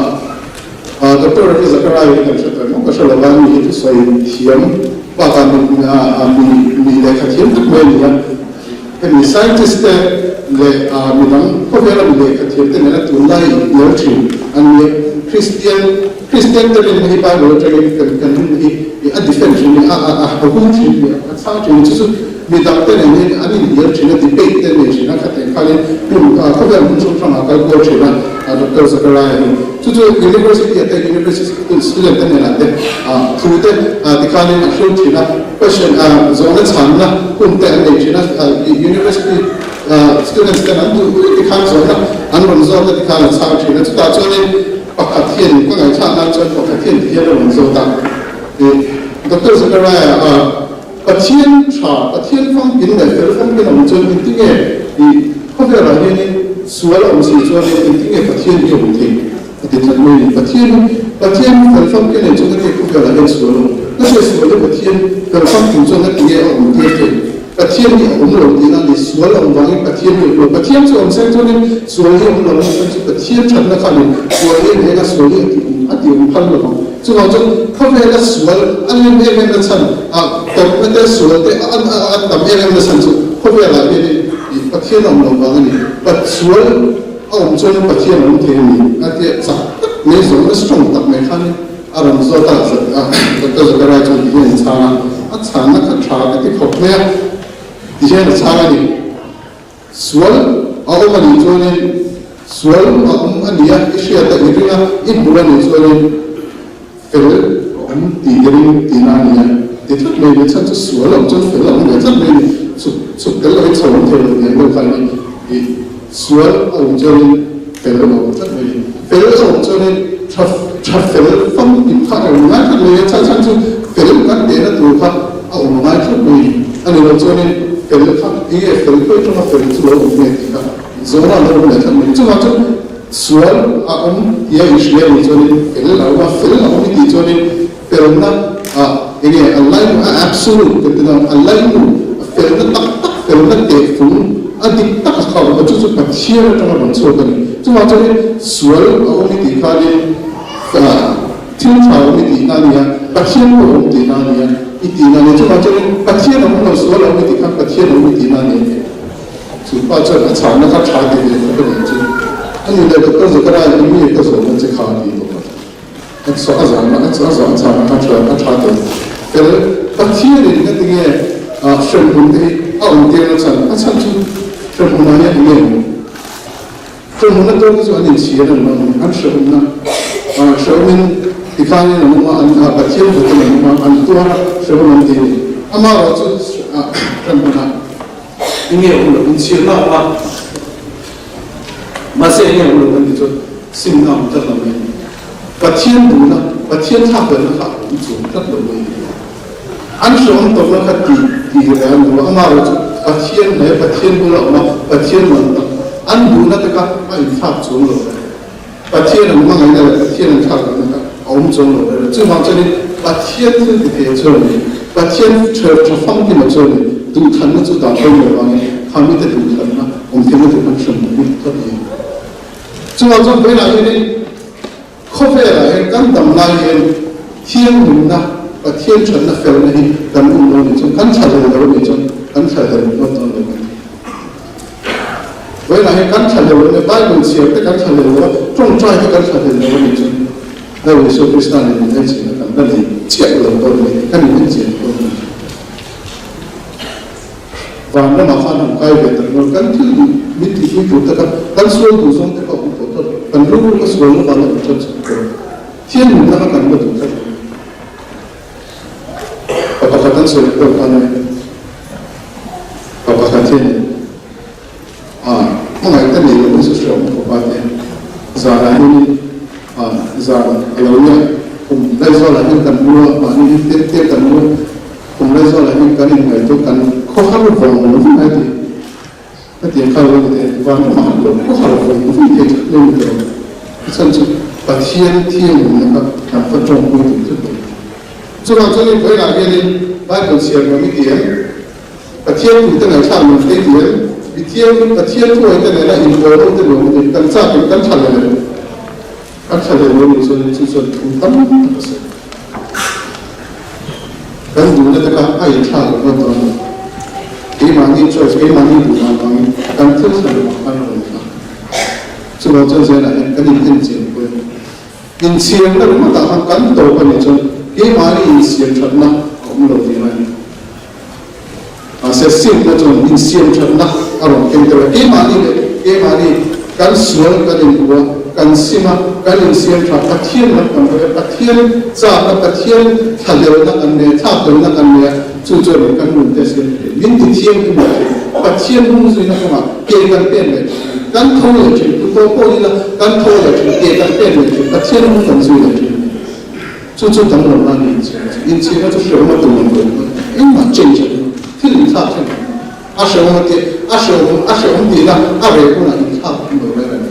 Doctor Ravi Zachariah hi kan hre tawh emaw ka hre lo va, mi hi thusawi thiam bakah mi mi lehkha thiam tak mai a ni a. Hemi scientist te leh midang khawvela mi lehkha thiam te nena tunlai inhnial thin an ni a. Kristian Kristian te rinna hi Bible atangin kan kan rinna hi a defend thin a, a a hum thin a, a chhang thin a, chu chu midang te nen hian an inhnial thin a, debate te nei thin a, khatiang khanin hmun khawvel hmun hrang hrangah kal kual thin a, Doctor Zachariah hi. Chu chu University ah te University student te nenah te thu te tikhanin a hrilh thin a. Question, Zawhna chhanna hun te an nei thin a, University students ten an duh duh tikhan zawhna an rawn zawt a tikhan an chhang thin a, chutah chuanin pakhat hian ka ngaihthlak nan chuan pakhat hian tihian a rawn zawt a, Doctor Zachariah, Pathian tha, Pathian famkin leh fel famkin a awm chuan engtinge i khawvelah hianin sual a awm si chuanin engtinge Pathian hi a awm thei? A ti tlat mai a ni. Pathian hi Pathian hi fel famkin a ni chuan ka khawvelah hian sual a awm. Ka hriat sual hi Pathian fel famkin chuan ka ti nge a awm tir thei. Pathian hi a awm lo tihna a ni. Sual a awm vangin Pathian hi a awm lo. Pathian chu awm seng chuanin sual hi a awm lo a ni. Chuan chu Pathian thatna khanin sual hi a ni eng a, sual hi a ti awm a ti awm phal lo vang. Chuvang chuan khawvela sual a lem em em na chhan ah tawpna te sual te a a tam em em na chhan chu khawvelah hianin Pathian a awm lo vang a ni. Sual A awm chuan Pathian a awm thei a ni a tia chak tak mai zawhna strong tak mai khan a rawn zawt a, Doctor Zachariah chuan ti hian a chhang a, a chhanna kha tha ka ti khawp mai a, ti hian a chhang a ni. Sual a awm a nih chuanin sual a awm a nia i hriat a i ring a, i hmu a nih chuanin fel a awm tih i ring tihna a ni a, ti tlat mai ni. Chhan chu sual a awm chuan fel a awm ve tlat mai ni. Chhuk chhuk tel lovin chho awm thei lo tih ang deuh kha a ni. Ih sual a awm chuanin fel a awm tlat mai ni. Fel a awm chuanin tha tha fel famkim kha a awm ngai tlat mai a, chhan chhan chu fel kan tehna tur kha a awm ngai tlat mai ni. A ni loh chuanin fel kha enge fel khawi tanga fel chu lo awm nge tih kha zawhna a lo awm leh tlat mai ni. Chuvang chuan Sual a awm tia i hria nih chuanin fel a awm a, fel a awm i tih chuanin felna ah enge a laimu a absolute kan ti dawn a laimu a felna tak tak felna tehfung a dik tak a kha awm a chu chu Pathian atanga rawn chhuak a ni. Chuvang chuanin sual a awm i tih khanin thil tha awm i tihna a ni a, Pathian pawh awm tihna a ni a i tihna a ni a, chuvang chuanin Pathian a awm lo sual a awm i tih khan Pathian a awm i tihna a ni a ti. Chu pa chuan a chhahna kha tha ti ve khawp a nih chu. A ni leh Doctor Zachariah hi mi ka zawhna che kha a ti tawh a. A chhuah a zahna a chhuah a zawh a chhahna kha tha a tha tawh fel. Pathianin nga tinge hremhmun te hi a awm tirna chhan a chhan chu hremhmunah hian enge awm? Hremhmun a tuarte chu an inchhir an lo ni. An hrehawmna hrehawmin tikhanin an awm a, an Pathian vutin an awm a, an tuar a, hrehawm an ti a ni. Amaherawhchu hremhmunah Enge awm lo inchhirna a awm a, mahse enge awm lo kan ti chuan simna a awm tlat lo mai a ni. Pathian duhna, Pathian thlakhlelhna kha a awm chuang tlat lo mai a ni. An hrehawm tawpna kha tih tih reh an duh a, amaherawh chu Pathian hnaia Pathian bula awm a, Pathian man tak an duhna te kha a inthlak chuang lo mai. Pathian an hmangaihna leh Pathian an thlakhlelhna kha a awm chuang lo reng a. Chuvang chuanin Pathian thil ti thei chuan ni, Pathian tha tha famkima chuan ni duhthanna chu dah pawimawh vangin kha mite duhthanna awm theihna tur khan hran bik tlat a ni. Chuvang chuan vawiinah hianin khawvelah hian kan dam lai hian thianghlimna, Pathian thatna felna hi kan um lo a nih chuan, kan thlahlel lo a nih chuan kan thlahlel ngawt dawn lo a ni. Vawiinah hian kan thlahlel lo nia, Bible chhiar te kan thlahlel lo a, tawngtai te kan thlahlel lo a nih chuan Lal Isua Krista nen min enchhin a kan la nei chiah lo dawn a ni, kan in enchian dawn a ni. Van ramah khan han kai ve tak lo, kan thil duh min tihpui tur te kha, kan sual duh zawng te kha a awm tawh tlat, kan rilru kha sual na vang a awm tlat chuk tawh, thian nunna kha kan la duh tlat lo. Pa pakhat an sawi pawh khan e, pa pakhat hian a hmangaih ka nei loh hi chu hreawm khawp a ti. Zanah hianin zan a lo nia, kum Laizualah hian kan mu a, mahni hi tet tet kan mu a, kum Laizualah hian kan inngaihtuah kan khawhar vawng lo vek mai a ti. Hetiang kha lo ni teh, van ramah han lo khawhar vawng vawng thei tlat mai ni tawh ang. A chhan chu Pathian thianghlimna kha kan va tawngpui tum tlat lo. Chuvang chuanin vawiinah hianin Bible chhiar nuam i ti em? Pathian thu te ngaihthlak nuam te i ti em? Mithianghlim Pathian thuawite nena inpawlho te nuam i ti em? Kan chak em? Kan tha leh em? Kan thlahlel lo nih chuan chu chuan thu tam tak a sawi. Kan duhna te kha a inthlak lo hlawm dawn lo. Keimahni choice, keimahni duhdan vangin kan thil thlan vang khan a rawn thlak. Chuvang chuan zelah hian kan in enchian pawh in inchhiarna ringawtah khan kan tawp a nih chuan keimahni insiam thatna a awm lo tih a ni. Mahse simna chuan insiam thatna a rawn keng tel a, keimahni leh keimahni kan sual kan inhmu a, kan sim a, kan insiam tha, Pathian lam kan hawi a, Pathian chakna, Pathian thlahlelna kan nei a, thlakhlelna kan nei a, chu chuan in kan nun te a siam thei, min ti thianghlim leh thin, Pathian hnung zuina kawngah ke kan pen leh thin, kan tho leh thin, tu tawh pawh ila kan tho leh thin, ke kan pen leh thin, Pathian hnung kan zui leh thin. Chu chu danglamna a ni inchhirna chu. Inchhirna chu hrehawm a tum ang lo ringawt. Engmah change a ni lo. Thil inthlak thleng ang lo. A hrehawm a tih, a hrehawm, a hrehawm tihna a reh hunah inthlak ang lo reng a ni.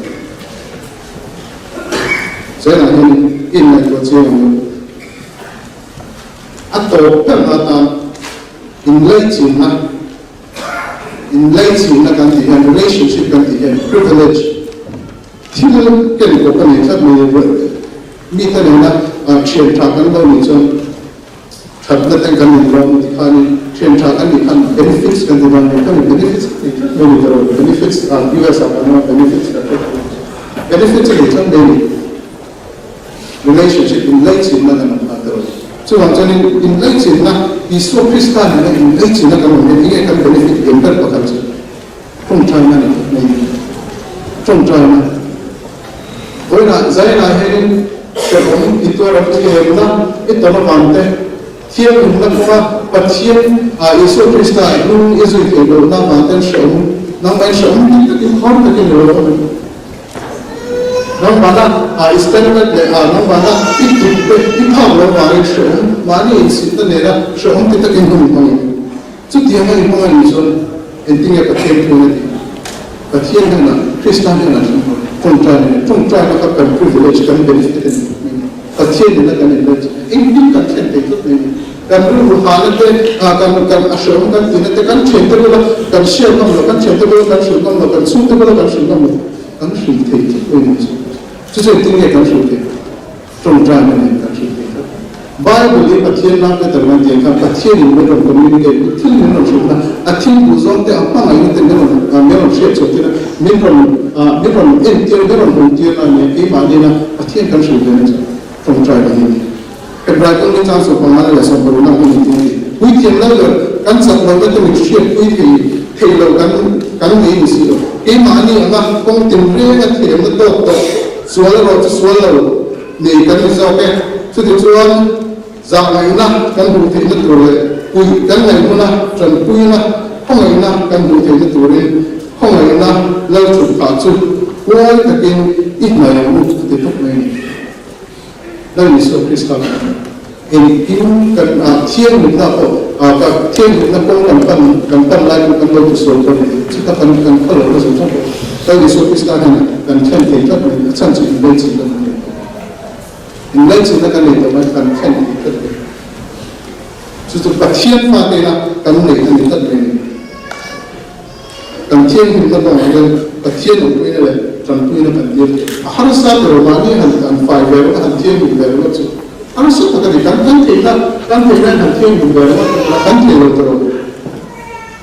Zainah hian inngaihtuah chiang ang lo. A tawp berna atan inlaichinna, inlaichinna kan tih hian relationship kan tih hian privilege, Thil ken kawp a nei tlat mai a, mite nena thian tha kan lo nih chuan thatna te kan inlawm ti khanin thian tha kan nih khan benefits kan ti dawn a ni, khami benefits ka nei tlat mai ni tawh lo, benefits US ah kan awm a benefits kan hre tawh lo, benefits a nei tlat mai a ni. Relationship inlaichinna kan awm khan tawh lo, chuvang chuanin inlaichinna Isua Krista nena inlaichinna kan awm hian enge kan benefit lian ber pakhat chu? Tawngtaina ni tlat mai ni. Tawngtaina. Vawiinah Zainah hianin hrehawm i tuar ang thiamna i tawn avang te, thianghlimna kawnga Pathian ah Isua Krista hnung i zui theih lohna avang ten hrehawm nangmahin hrehawm dik takin har takin i lo awm em? Nangmahna ah i standard leh ah nangmahna i tum te i phak loh avangin hrehawm mahni insitna nena hrehawm ti takin hun i hmang em? Chutianga i hmang a nih chuan engtinge Pathian thu na tih? Pathian hnenah, Krista hnenah hrim pawh tawngtai na nih. Tawngtai na kha kan privilege, kan benefit a ni mai ni. Pathian nena kan inlai chu engtin kan thlen thei tlat mai ni. Kan rilru hahna te, kan kan a hreawm kan tihna te, kan thiante bula kan share ngam loh, kan thiante bula kan hrilh ngam loh, kan chhungte bula kan hrilh ngam loh, kan hrilh thei tlat mai ni. Chu chu engtin nge kan hrilh theih? Tawngtai na nen kan hrilh thei tlat. Bible hi Pathian lak letter kan tih ang khan Pathian in min rawn communicate i thil min rawn hrilh na, a thil duh zawng te, a hmangaihna te min rawn min rawn hriat chhuah tir a, min rawn min rawn entir, min rawn hmuh tir na a ni a, keimah nena Pathian kan hrilh ve na chu tawngtai na hi a ni. Hebrai kawng ni chang 15 leh 16 na hun engtin a ti? Puithiam lo ber kan chak lohna te min hriat pui thei thei lo kan kan nei ni si lo. Keimahni anga kawng tinrenga thiamna tawk tawh sual erawh chu sual lo nei kan ni zawk e. Chutichuan zahngaihna kan hmuh theihna tur leh puih kan ngaih hmuna tanpuina khawngaihna kan hmuh theihna turin khawngaihna lalthutphah chu huai takin i hnaih ang u a ti tawp mai a ni. Lal Isua Krista engkim kan thianghlimna pawh thianghlimna kawng kan pan kan pan lai pawh kan lo tisual pawh ni chuta kan kan khaw lo na zawng zawng pawh Lal Isua Krista hnenah kan thlen thei tlat mai a chhan chu inlaichinna kan nei tawh inlaichinna kan nei tawh mai kan thlen thei tlat mai chu chu Pathian fate ina kan neih a ni tlat mai a ni. Kan thianghlimna kawngah hian Pathian awmpuina leh tanpuina kan tir thei. A harsa tur mahni han han fai ve ringawt, han thianghlim ve ringawt chu harsa tak a ni. Kan kan theihna kan theihna in han thianghlim ve ringawt ringawt a, kan thei lo tur a ni.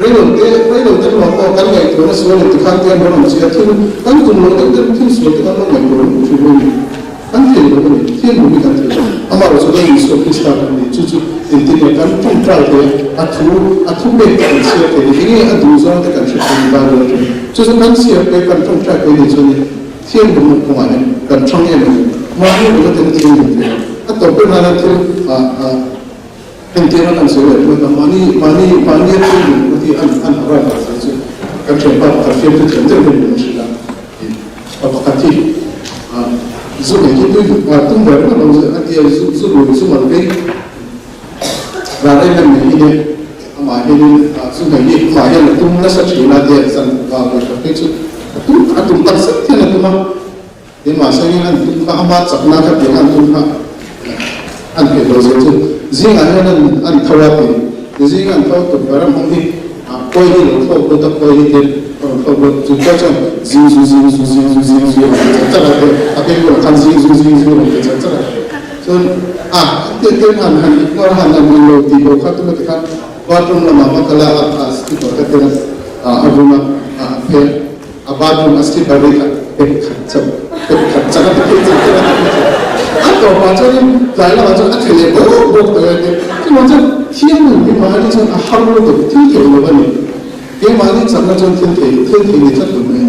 Reilote reilote hnuah pawh kan ngaihtuahna sual in tikhan te an rawn awm chi a, thil kan tum loh deuh deuh thil sual te kan lo ngaihtuah luh thin mai a ni. Kan thei lo a ni, Thianghlim hi kan thei lo. Amaherawhchu Lal Isua Krista kan ni, chu chu engtin nge kan tawngtai thei a, a thu, a thupek te kan chhiar thei ni, enge a duh zawng te kan hre thei ni Bible atangin. Chu chu kan chhiar pek, kan tawngtai pek ni chuan Thianghlim na kawngah hian kan thang em em. Mahni ringa ten thianghlim thei lo. A tawp ber nana thil entirna kan sawi leh ringawt a, mahni, mahni, mahnia thianghlim ringawt hi an an arrive ah zia chu kan thianpa pakhat fiamthu thiam deuh hian min hrilh a. Pa pakhat hi zu nei hi tui tum ve ringawt lo a tia zu zu lui zu mal phei ral em em nei hi nia amah hianin zu nei hi amah hian a tum nasa thin a tia zan vawi khat phei chu a tum a tum tak zet hian a tum a tin mahse hian an tum kha ama chakna kha tiang an tum kha an theih lo zia chu zingah hian an an tho a ti zing an tho tukverh a hmang hi khawi hi lo thlawk lut a khawi hi tin. a rawn thlawk lut. Chu pawh chuan zing zu zing zu zing zu zing zu a rawn ti char char a, a beng bulah khan zing zu zing zu a rawn ti char char a. Chuan a tiang tiang han han ignore han han eng lo tih bo kha tuma tikhan bathroom lamah va kal a, a slipper kha tel a, a vum a, a phel a bathroom a slipper ri kha pek khat chauh pek khat chak a ti phei char char a ti phei char a tawpah chuanin tlai lamah chuan a thei leh bawk bawk tawh e a ti chuvang chuan thianghlim hi mahni chuan a har lutuk thil theih lo a ni keimahni chakna chuan thil thei thil thei ni tlat lo mai a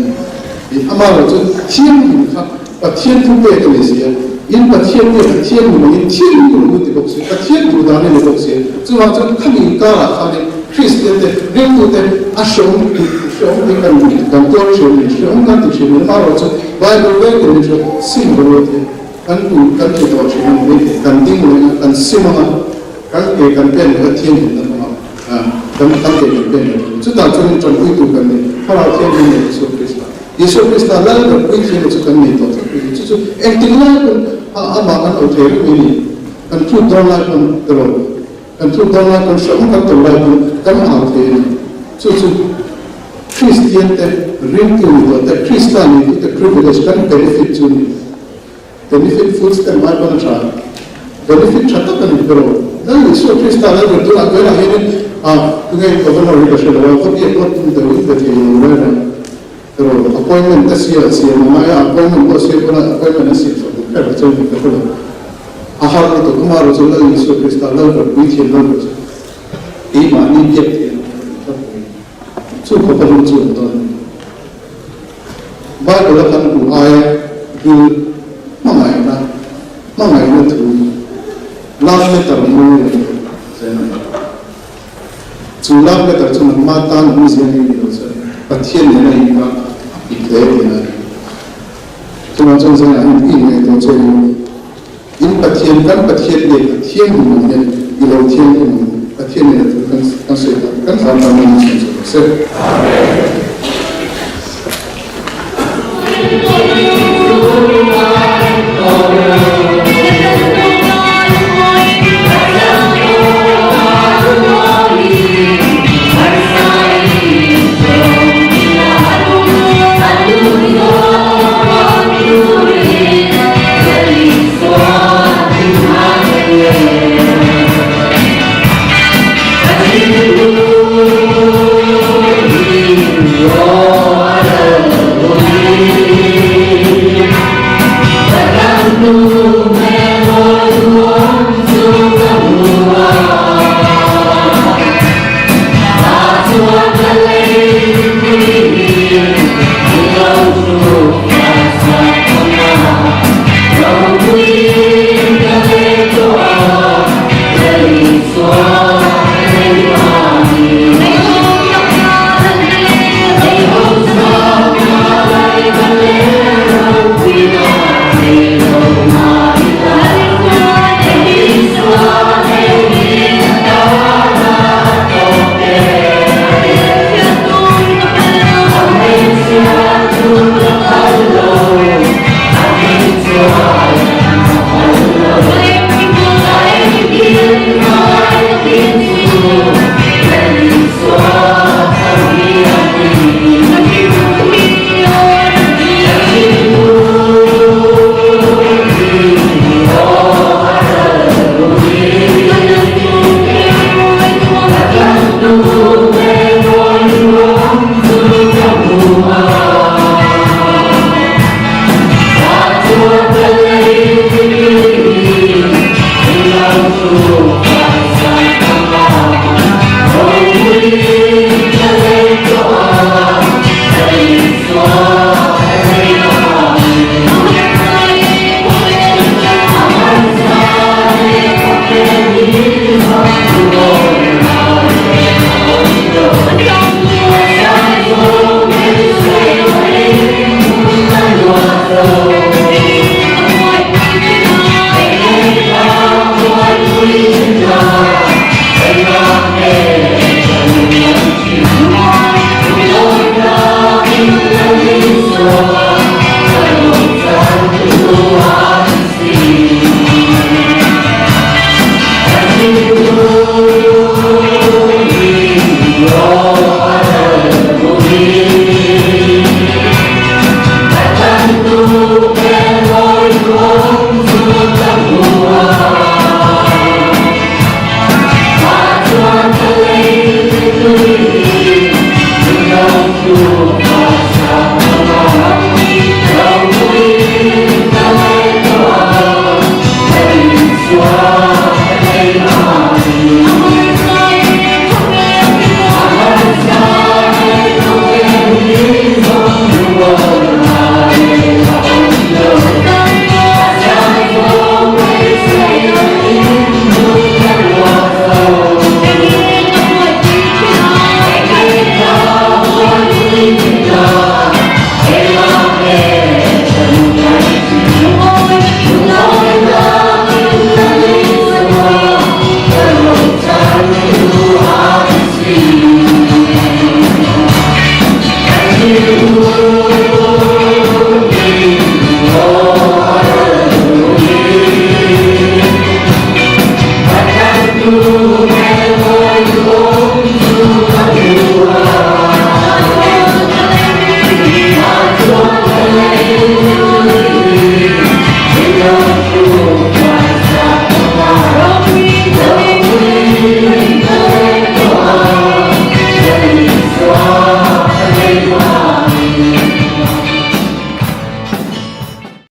ni amaherawh chu thianghlim kha Pathian thu pek a ni si a, in Pathian nge Pathian ni mangin thil tur an ti bawk si, Pathian duh dan a ni bawk si. Chuvang chuan khami inkarah khanin Kristian te, ringtu te a hreawm tih hreawm tih kan kan tuar thin a ni, hreawm kan ti thin a ni. Amaherawhchu Bible vengin min hre sim rawh u tih kan tu kan ti tawh thin a ni mai thei. Kan ding reng a, kan sim ang a, kan ke kan pen leh a thianghlimna kawngah kan kan ke kan pen leh thin. Chutah chuanin tanpuitu kan ni, Thlarau Thianghlim leh Isua Krista. Isua Krista lal ber puithiamna chu kan nei tawh tlat mai. Chu chu engtik lai pawn amah kan lo thei reng mai ni. Kan thut dawn lai pawn erawh kan thut dawn lai pawn hrehawm kan tawrh lai pawn kan au thei a ni. Chu chu Kristian te ringtu ni tawh te Krista neitu te privilege kan benefit chu a ni. Benefit food stamp ai pawn a tha. Benefit tha tak a ni erawh. Lal Isua Krista lal ber tunah tunah hianin ah tunge Governor hi ka hre lo a, va biak ngawt tum deuh in be thei lo reng reng erawh appointment te siam siam a ngai a, appointment pawh siam pawn appointment a siam sak duh kher lo chuan ka hre lo. A har lutuk amaherawh chu Lal Isua Krista lal ber puithiam lal ber chu keimahni biak theih a ni tlat mai. Chu khawpa hlum chu an dawn a ni. Bible a kan hmuh aia ril hmangaihna, hmangaihna thu, love letter mawi leh zel a ni. Chu love letter chu nangmah tan awmzia nei ni lo chuan Pathian nena inkah a pit hle tihna a ni. Chuvang chuan zingah hian i inngaihtuah che u, in Pathian, kan Pathian nge Pathian hmu ang hian i lo thianghlim ang u, Pathian nena thu kan kan sawi tak kan hram hram in chhun chhuak rawh se.